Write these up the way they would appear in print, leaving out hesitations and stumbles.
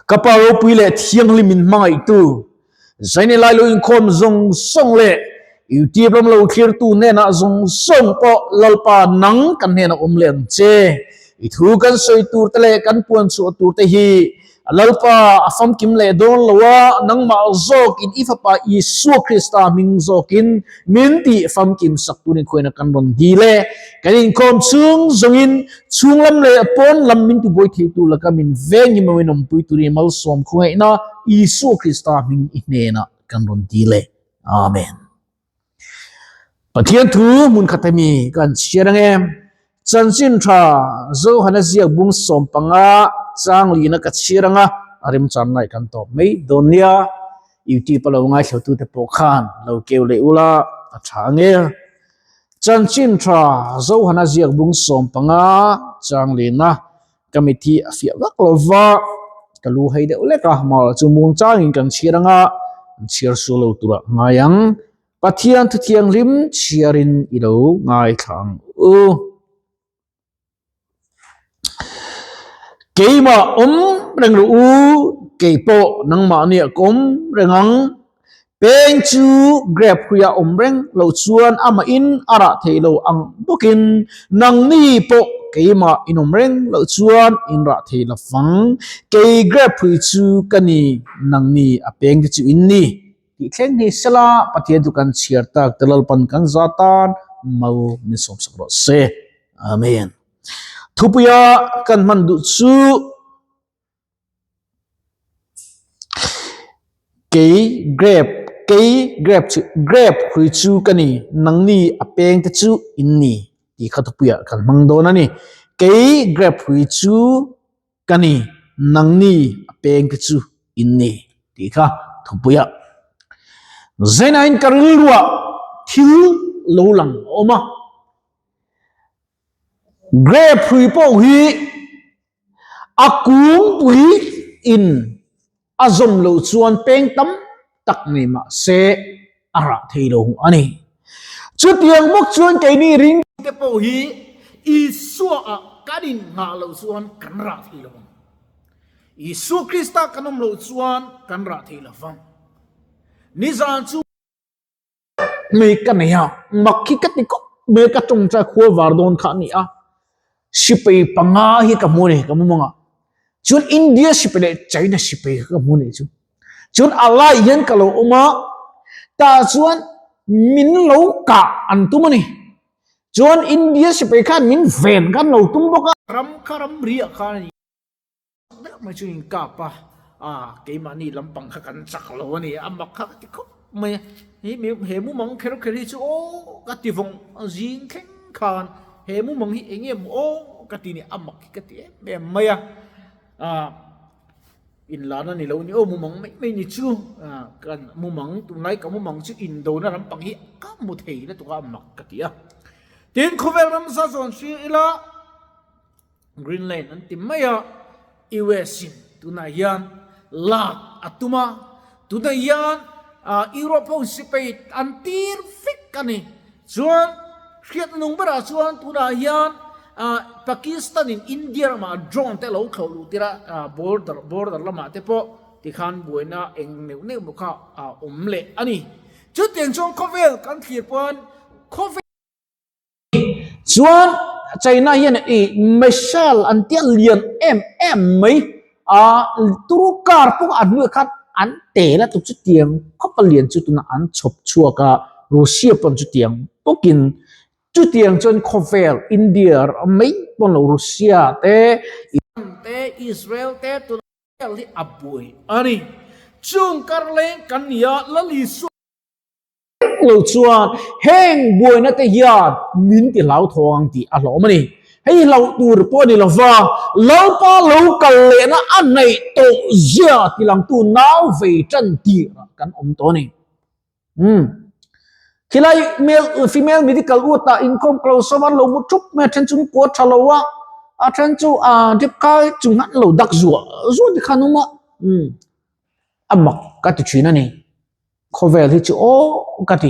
Ka Pa ropui leh thianghlim min hmangaihtu, Zaini lai lo inkhawm zawng zawng leh YouTube lam lo thlirtu hnenah zawng zawng pawh Lalpa nang kan hnenah awm leh ang che. I thu kan sawi tur te leh kan puan chhuah tur te hi Lalpa a famkim leh dawn lo a, nangmah zawkin i Fapa Isua Krista hming zawkin min tih famkim sak turin khuaina kan rawn dil e. Kan inkhawm chhung zawngin chhung lam leh pawn lam min tibuai theitu laka min vengim a min awmpui turin malsawm khawngaihna Isua Krista hming i hnenah kan rawn dil e. Amen. Pathian thu hmun khat hemi kan chhiar ang em? Chanchin tha Johana ziak bung 15 chang lina ka chhiar ang a, a remchan lai kan tawp mai dawn nia. YouTube a lo ngaithla tute pawh khan lo keu leh ula a tha ang e. Chanchin tha Johana ziak bung 15 chang lina ka mit hi a fiah vak lo va, ka lu hei deuh lek a, mahla chu muang changin kan chhiar ang a, an chhiar sual lo turah ngai ang. Pathian thu thianghlim chhiarin i lo ngaithla ang u. Keimah awm reng rawh u, kei pawh nangmahniah ka awm reng ang. Peng chu grape hruia awm reng lo chuan amahin a rah thei lo ang bawkin nangni pawh keimah in awm reng lo chuan in rah thei lo vang. Kei grape hrui chu ka ni, nangni a peng te chu in ni. Tih thleng hi sela Pathian chu kan chhiar tak te Lalpan kan za tan mal min sawmsak rawh se. Amen. Thupuia kan hman duh chu Kei grape kei grape chu grape hrui chu ka ni nangni a peng te chu in ni tih kha thupuiah kan hmang dawn a ni. Kei grape hrui chu ka ni nangni a peng te chu in ni tih kha thupuiah. Zainain ka rilruah thil lo lang a awm a. Grape hrui pawh hi A kungpui in a zawm loh chuan peng tam tak nei mah se a rah thei lo a ni. Chutiang bawk chuan keini ring te pawh hi Isua ah kan inngah loh chuan kan rah thei lo ang. Isua Krista kan awm loh chuan kan rah thei lo vang. Nizan chu. Mai ka nei a, mak hi ka ti khawp mai a, ka tawngtai khua var dawn kha a ni a, sipai panga hi ka hmu a ni ka mumang ah, chuan India sipai leh China sipai kha ka hmu a nih chu, chuan a lai hian ka lo awm a, tah chuan min lo kah an tum a ni, chuan India sipai khan min ven khan lo tum bawk a. Ram kha ram riah khan a ni. Deuh mai chu in kap a, a keimahni lampang kha kan chak lo a ni, a mak kha ka ti khawp mai a, he he mumang kher kher hi chu aw ka ti vawng zing thleng khan he mumang hi eng nge maw aw ka ti ni, a mak hi ka ti em em mai a, a inlan a ni lo ni aw mumang mai mai ni chu, a kan mumang tunlai ka mumang chu indona lampang hi ka hmu thei lutuk a, a mak ka ti a, tin khawvel ramsa zawn hria ila. Greenland an ti mai a, US in tunah hian lak a tum a, tunah hian Europe ho sipai an tir vek a ni. Chuan hriatna nung berah chuan tunah hian Pakistan in India ramah drone te a lo thlawh luh tir a, border border lamah te pawh tikhan buaina eng neuh neuh maw kha a awm leh a ni. Chutiang chuan khawvel kan thlir pawn khawvel. Chuan China hian i missile an tia lian em em mai a turu car pawh a hnuaiah khan an tel a tuk chutiang khawp a lian chu tunah an chhawp chhuak a Russia pawn chutiang bawkin chutiang chuan khawvel India mai pawn lo Russia te Iran te Israel te tunah khawvel hi a buai a ni chung kar leng kan ni a Lalisua. lo chuan heng buaina te hian min ti hlauthawng ang tih a hlawm a ni. Hei hlauh tur pawh a ni lova, Lalpa lo kal lehna a hnaih tawh zia tilangtu nau vei tan tirah kan awm tawh a ni. Umm. Khilai male, female medical ward ah inkhawm ka lo sawm a, an lo mu thup mai a, then chu an kuat tha lo a, a then chu ah drip khai chung an lo dak zuah zuah te kha an awm a, umm a mak ka ti thin a ni. Khawvel hi chu aw ka ti.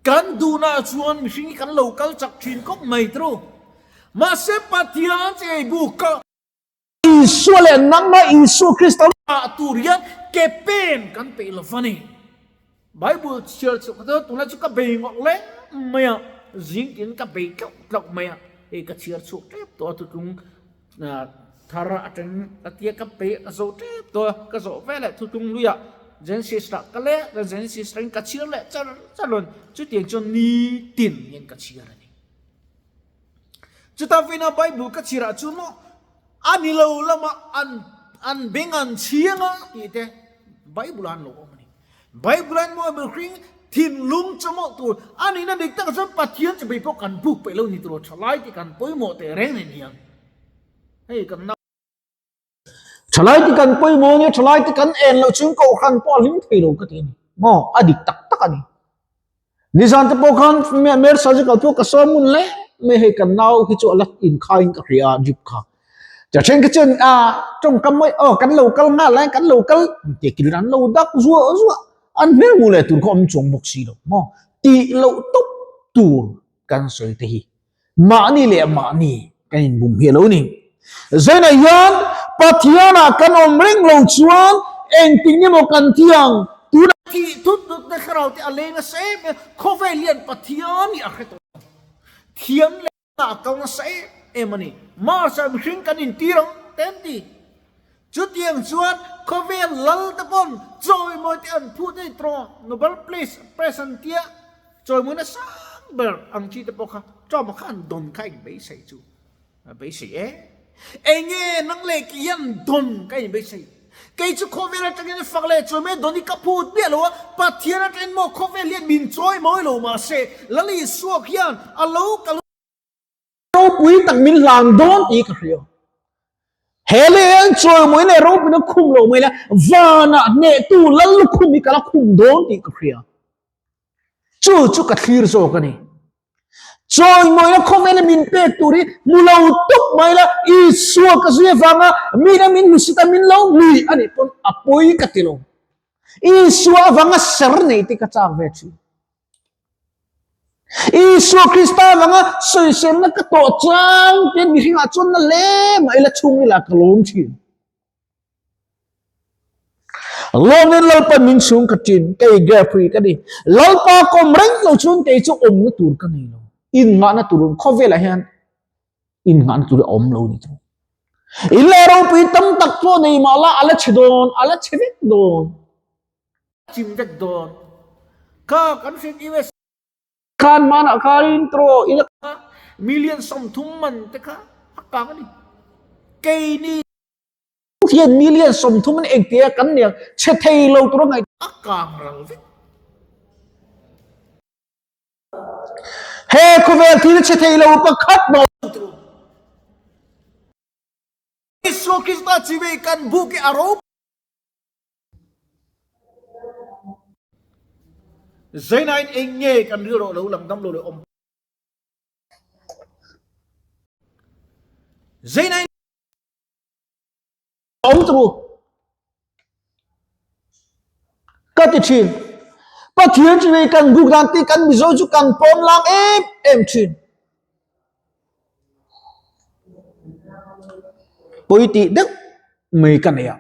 Kan duhna ah chuan mihring hi kan lo kal chak thin khawp mai tru. Mahse Pathian che ei buk ka. Isua leh nangmah Isua Krista ah tur hian ke pen kan peih lo va ni. Bible chhiar chhuah kha chuan tunlai chu ka bei ngawrh leng mai a, zing tin ka bei tlauh tlauh mai a, hei ka chhiar chhuak tep tawh a thutlung thar atang a tia ka bei ka zo tep tawh a, ka zawh ve leh thutlung luiah Genesis lah ka leh Genesis atangin ka chhiar leh char char lo a ni, chutiang chuan nitin hian ka chhiar a ni. Chuta vena Bible ka chhirah chuan maw a ni lo lama an an beng an chhiang a tih te Bible ah an lo awm a ni. Bible ah maw mihring thinlung chu mawlh tur a nihna dik takah chuan Pathian chu bei pawh kan buk peih lo ni tur thalai tih kan pawimawh teh reng nen hian hei kan nau Thalai te kan pawimawh nia thalai te kan en loh chuan kohhran pawh a hlim thei lo ka ti a ni. Maw a dik tak tak a ni. Nizan te pawh khan Mer Surgical pawh ka sawi ngun hle mai hei kan nau hi chu a la inkhaiin ka hria a drip kha. Cha then kha chuan a tawngkam mai aw kan lo kal nghal lai kan lo kal tih kil an lo dak zuah zuah an hmel hmuh leh tur kha awm chuang bawk si lo maw tih loh tawp tur kan sawi te hi. Mahni leh mahni kan inbum hi a lo ni. Zainah hian Pathianah kan awm reng lo chuan engtin emaw kan thi ang? Tunah Thih thut thutna thlarau te a leng nasa em em, khawvel hian Pathian hi a hre tawh lo. Thiam leh a kal nasa em em a ni. Mars-ah mihring kan intir ang te an ti. Chutiang chuan khawvel lal te pawn chawimawi te an phut a ni tawh. Nobel Prize Prize an tia Chawimawina sang ber ang chi te pawh kha Trump-a khan dawn kha in beisei chu a beisei e. Enge nang leh kei hian dawn ka in beisei. Kei chu khawvel atangin fak leh chawimawina dawn hi ka phut miah lo a, Pathian atangin maw khawvel hian min chawimawi lo mahse Lal Isua hian a lo kal Ropui tak min hlan dawn tih ka hria. He leh hian chawimawi leh ropuina khum lo mai la, vanah hnehtu Lal lukhum hi ka la khum dawn tih ka hria. Chu chu ka thlir zawk a ni. Chawimawina khawvela min pek tur hi hmu lo tawp mai la, Isua ka zui avanga mina min hmusit a min lo nuih a nih pawn a pawi ka ti lo. Isua avanga ser nei te ka chak ve thin. Isua Krista avanga sawiselna ka tawh chang te mihringah chuan na hle mah ila chhungril ah ka lawm thin. Lawmin Lalpa min chhung ka ṭin, kei Geoffrey ka ni. Lalpa kawm reng lo chuan kei chu awmna tur ka nei lo. Innghahna tur khawvelah hian innghahna tur a awm lo ni chu. In leh ropui tam tak pawh nei mah la a la chhe dawn, a la chhe vek dawn. Chim vek dawn. Kha kan hriat US. Khan hmanah khan intro ila. Million 30 man te kha a kang a ni. Keini. Hian million 30 an engtia kan nia chhe thei lo tur a ngaih. A kang ral vek. He khawvel thil chhe thei lo pakhat mah. Isua Krista chivei kan buk i a ro. Zainain eng nge kan rilru lo lang dam lo leh awm. Zainain. Awm turu. Ka ti thin. Pathian chu hei kan buk dan te kan Mizo chu kan pawm lang em em thin. Pawi tih deuh mai ka nei a.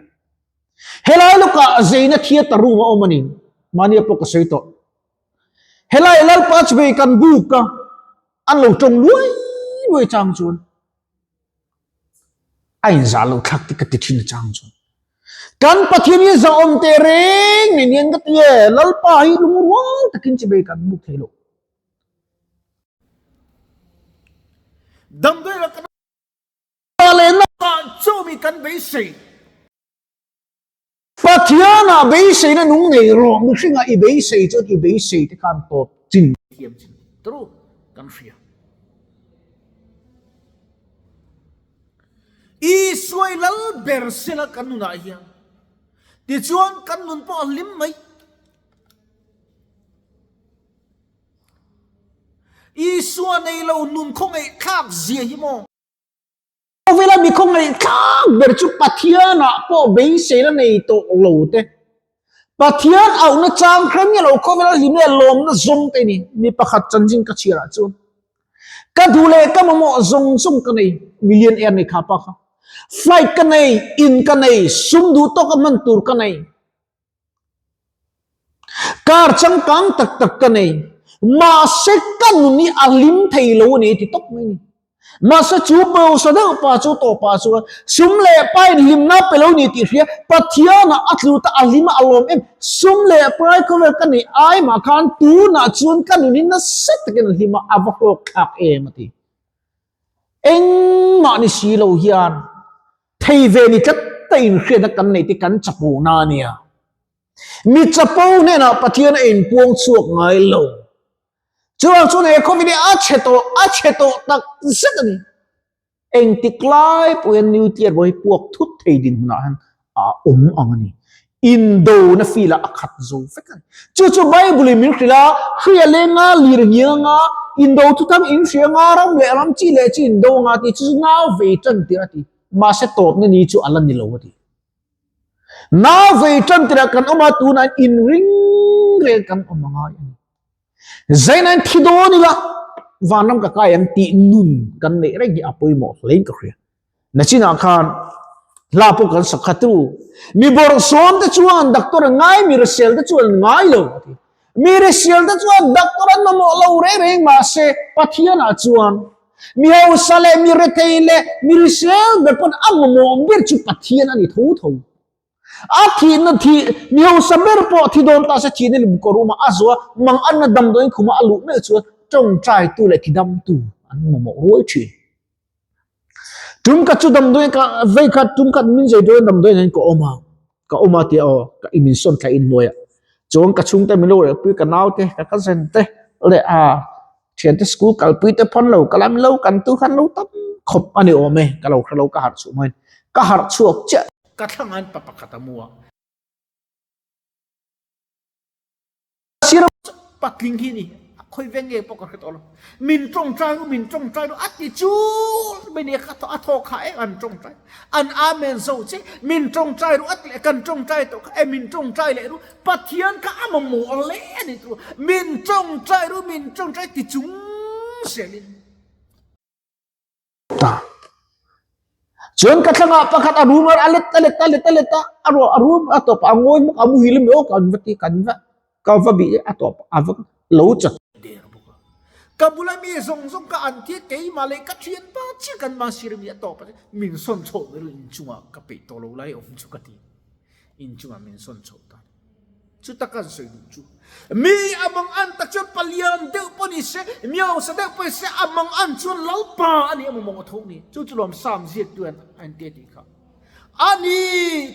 Helai lawkah zeina theatre room a awm a ni. Mahnia pawh ka sawi tawh. Helai Lalpa chu hei kan buk a, an lo tawng luai luai chang chuan a inzah loh thlak te ka ti thin a chang chuan. Kan Pathian hi zahawm teh reng nen hian ka ti e, Lalpa hi lungrual takin chibei kan buk thei lo. Damdawi leh kan leh na chumi kan beisei. Pathianah beiseina nung nei rawh, mihringah i beisei chuan i beisei te khan tawp chin. Thiam chin turu kan hria. Isuai lal ber sela kan nunah hian tichuan kan nun pawh a hlim mai. Isua nei lo nun khawngaihthlak zia hi maw? Khawvela mi khawngaihthlak ber chu Pathianah pawh beiseina nei tawh lo te, Pathian auhna chang hre miah lo khawvela hlim leh lawmna zawng te ni. Mi pakhat chanchin ka chhiarah chuan ka duh leh ka mamawh zawng zawng ka nei, million air nei kha pa kha. Flight ka nei, in ka nei, sum duh tawka hman tur ka nei. Car changkang tak tak ka nei. Mahse ka nun hi a hlim thei lo a ni ti tawp mai a ni. Mahse chu pawisa deuh pa chu tawpah chuan sum leh pain hlimna pe lo ni tih hria Pathianah a tlu ta a hlim a a lawm em. Sum leh pai khawvel ka neih ai mah khan tunah chuan ka nun hi nasa takin a hlim a, a va hlawk thlak em a ti. Engmah ni si lo hian thei ve ni tlat ta inhriatna kan neih te kan chapo na a nia. Mi chapo hnenah Pathian a inpuang chhuak ngai lo. Chuvang chuan he khawvel hi a chhe tawh, a chhe tawh tak zet a ni. Engtik lai pawh hian nuclear pawh hi puak thut thei dinhmunah hian a awm ang a ni. Indona feel ah a khat zo vek a ni. Chu chu Bible in min hrilh a, hria lenga lir ngianga indo thuthang in hria nga ram leh ram chi leh chi indo anga tih chu chu nau vei tan tirh a ti. Mahse tawpna ni chu a la ni lo a ti. Nau vei tan tirh ah kan awm a, tunah inring reng kan awm a ngai a ni. Zainain thi dawn ila vanram ka kai ang tih nun kan neih reng hi a pawimawh hlein ka hria. Nachinah khan hla pawh kan sak kha tu. Mi bawrhsawm te chuan doctor an ngai, mi resel te chuan an ngai lo a ti. Mi resel te chuan doctor an mamawh lo reng reng mahse Pathianah chuan mi hausa leh mi rethei leh mi resel ber pawn a mamawh ber chu Pathian a ni tho tho. A thihna thi mi hausa ber pawh thi dawn ta se thihna lim kawr uma a zuah mang anna damdawiin khuma a luh meuh chuan tawngtai tu leh thidamtu an mamawh ruai thin. Tum khat chu damdawiin ka vei khat tum khat min zei dawn damdawiin hian ka awm a ka awm a tia aw ka i min sawn thla in hnuaiah chuan ka chhungte min lo reh pui ka naute ka cousin te leh a thiante school kalpui te pawn lo ka lam lo kan tu khan lo tam khawp a ni awm e ka lo hre lo ka harh chhuah mai ka harh chhuak chiah. Ka thlang an pa pakhat a mu a. Sir Patling hi ni a khawi veng nge pawh ka hre tawh lo. Min tawngtai ru min tawngtai ru a ti chul mai nia ka a thaw kha eng an tawngtai an amen zo che min tawngtai ru a ti leh kan tawngtai tawh kha e min tawngtai leh ru Pathian kha a mamawh hle a ni turu min tawngtai ru min tawngtai ti chung selin. Ta. Chuan ka thlangah pakhat a rum a let a let a let a let a a ruah a rum a tawp a ngawi hmawk a muhil a mi aw kan va ti kan va ka va bih a tawp a va lo chat der bawk a. Ka bula mi zawng zawng ka an tir keimah leh ka thianpa chiah kan ma sir mi a tawp a min sawn chhoh mai ru inchungah ka peih tawh lo lai awm chu ka ti inchungah min sawn chhoh ta. Chu tak an sawi duh chu. Mi a mang an tak chuan palian deuh pawh ni se, mi hausa deuh pawh ni se, a mang an chuan Lalpa a ni emaw mawng a tho ni. Chu chu lawm Sam ziaktu hian a inti a tih kha. A ni,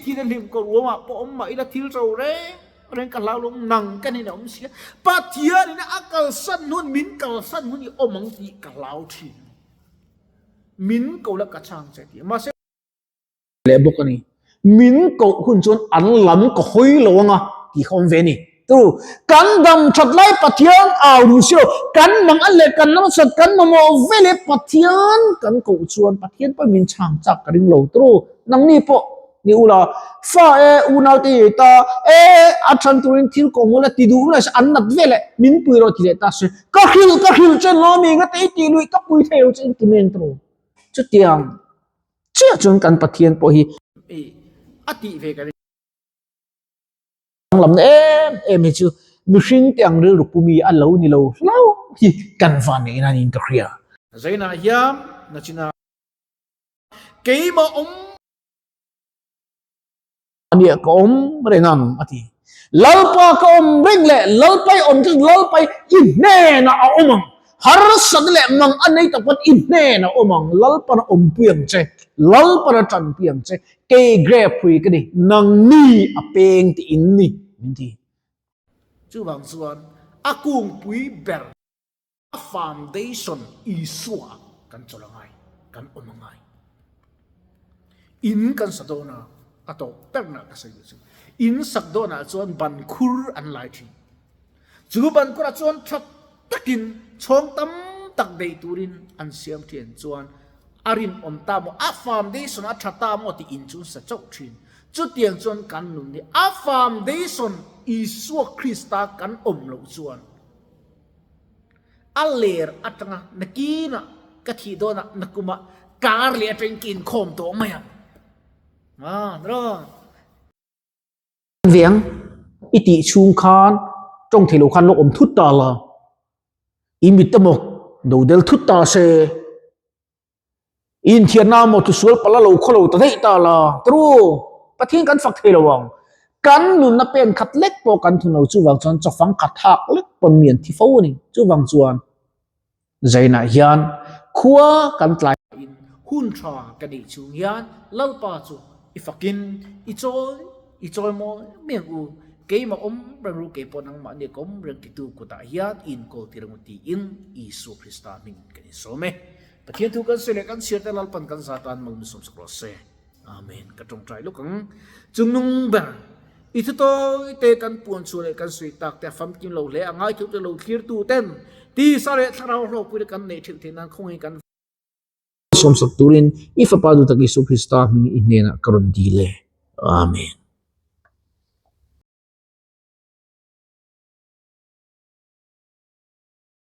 thil a hlim ko ruamah pawh awm mah ila thil ro reng reng ka hlau lo, nang ka hnenah awm si a. Pathianin a kalsan hun, min kalsan hun i awm ang tih ka hlau thin. Min ko la ka chhang che tih. Mahse. leh bawk a ni. Min koh hun chuan an lam ka hawi lo anga tih kha awm ve a ni. Turu, kan dam that lai Pathian au duh si lo, kan mang a leh kan lamsat kan mamawh ve leh Pathian kan koh chuan Pathian pawh min chhang chak ka ring lo. Turu, nangni pawh ni ula, fa e unau te i ta e a than turin thil kawng ula ti duh ula an nat ve leh min pui rawh ti leh ta se, ka hrilh ka hrilh che lo mi nga te i tih luih ka pui thei lo che in ti meng turu. Chutiang. Chiah chuan kan Pathian pawh hi a tih ve ka ring. Danglamna em em hi chu mihring te ang rilru pumi a lo ni lo hlauh hi kan van neih nan in ka hria. Zainah hian nachina keimah awm. Ania ka awm reng ang a ti. Lalpa ka awm reng leh Lalpai awm chu Lalpai i hnenah a awm ang. Harsatna leh mang a nei tak pawn i hnenah a awm ang. Lalpan a awmpui ang che. Lalpan a tanpui ang che. Kei grape hrui ka ni, nangni a peng tih in ni min ti. Chuvang chuan a kungpui ber. A foundation Isua kan chawlh a ngai, kan awm a ngai. In kan sa dawn a, a tawp berna ka sawi duh chu. In sak dawnah chuan ban khur an lai thin. Chu ban khurah chuan tha takin chhawng tam tak deih turin an siam thin chuan a rinawm ta maw, a foundation a tha ta maw tih in chu an sa chauh thin. Chutiang chuan kan nun hi a foundation Isua Krista kan awm loh chuan A ler atanga nakinah ka thih dawnah nakumah Kar leh atangin ka inkhawm tawh mai ang. Ah, raw. Veng i tih chhung khan tawng thei lo khan lo awm thut ta la. I mit emaw do del thut ta se. I inthiarna emaw tlusual palh a lo khaw lo ta daih ta la. Tru, Pathian kan fak thei lo ang. Kan nunna pen khat lek pawh kan thun lo chuvang chuan chawfang khat hak lek pawn mi an thi fo a ni. Chuvang chuan Zainah hian khua kan tlai in hun tha ka neih chung hian Lalpa chu i fakin i chawi i chawi mawi mai ang u, keimah awm reng ru keipawh nangmah nia ka awm reng titu kutah hian i inkawl tir ang u tiin Isua Krista hming kan insawm e. Pathian thu kan sawi leh kan chhiar te Lalpan kan za tan mal min sawmsak rawh se. Amen. Ka tawngtai lawk ang. Chungnung ber, i thu tawi te kan puan chhuah leh kan sawi tak te a famkim lo hle a ngai theuh te lo thlir tu ten tisa leh thlarau hlawkpui te kan neih theuh theih nan khawngaih kan sawmsak turin i Fapa duhtak Isu Krista hming i hnenah ka rawn dil e. Amen.